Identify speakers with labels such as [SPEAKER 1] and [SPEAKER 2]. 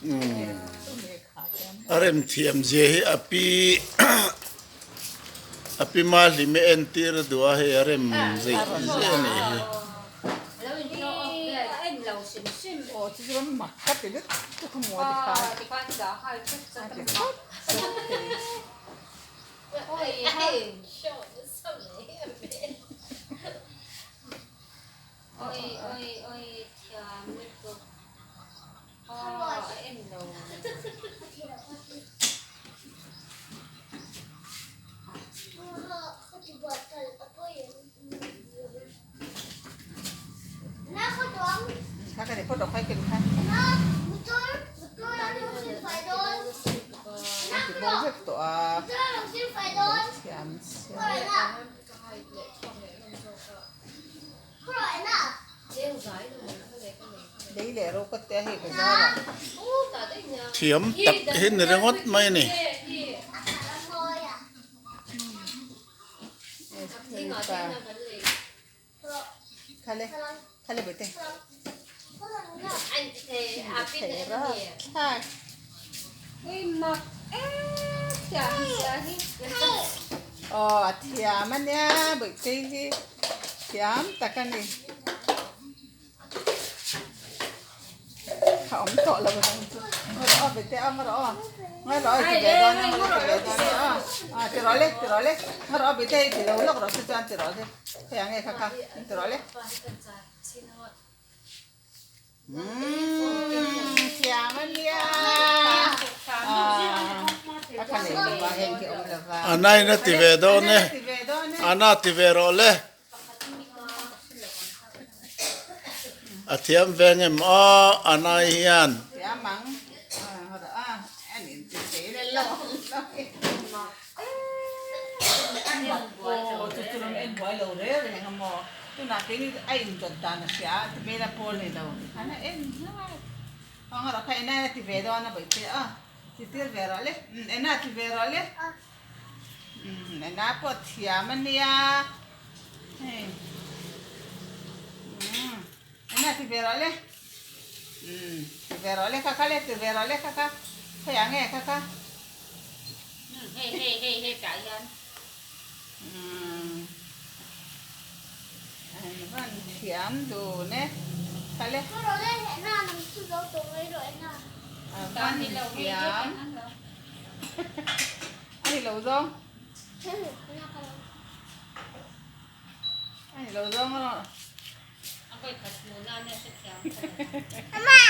[SPEAKER 1] A rem thiam zia hi a pi a pi Mahlimi entir a duh a hei a rem zeih zeih a nih hi. Thiam tak hi ni ringawt mai a ni.
[SPEAKER 2] Aw a thiam a nia Bawihtei hi thiam tak a ni a awm tawh lo ang chu ngaw rawh aw Bawihtei aw ngaw rawh aw ngaw rawh aw i ti ve dawn a ngaw rawh i ti ve dawn a aw aw ti rawh le ti rawh le ngaw rawh aw Bawihtei ti lo lawk rawh chu chuan ti rawh le hei ang nge kha kha ti rawh le.
[SPEAKER 1] Ana in a ti ve dawn e, ana ti ve rawh le. A thiam ve ngem aw ana hian.
[SPEAKER 2] Tunah keini a indawt dan a hria a, ti vela pawl ni lo tikhan a en hlai a ngarawh kha ena a ti ve dawn a bawihte a ti tir ve rawh le umm ena a ti ve rawh le umm ena pawh thiam a nia hei umm ena a ti ve rawh le umm ti ve rawh le kha kha le ti ve rawh le kha kha hei ang nge kha kha
[SPEAKER 3] hei hei hei hei tah hian.
[SPEAKER 2] Umm an van thiam dun e khale a van thiam a ni lo zawng a ni lo zawng erawh.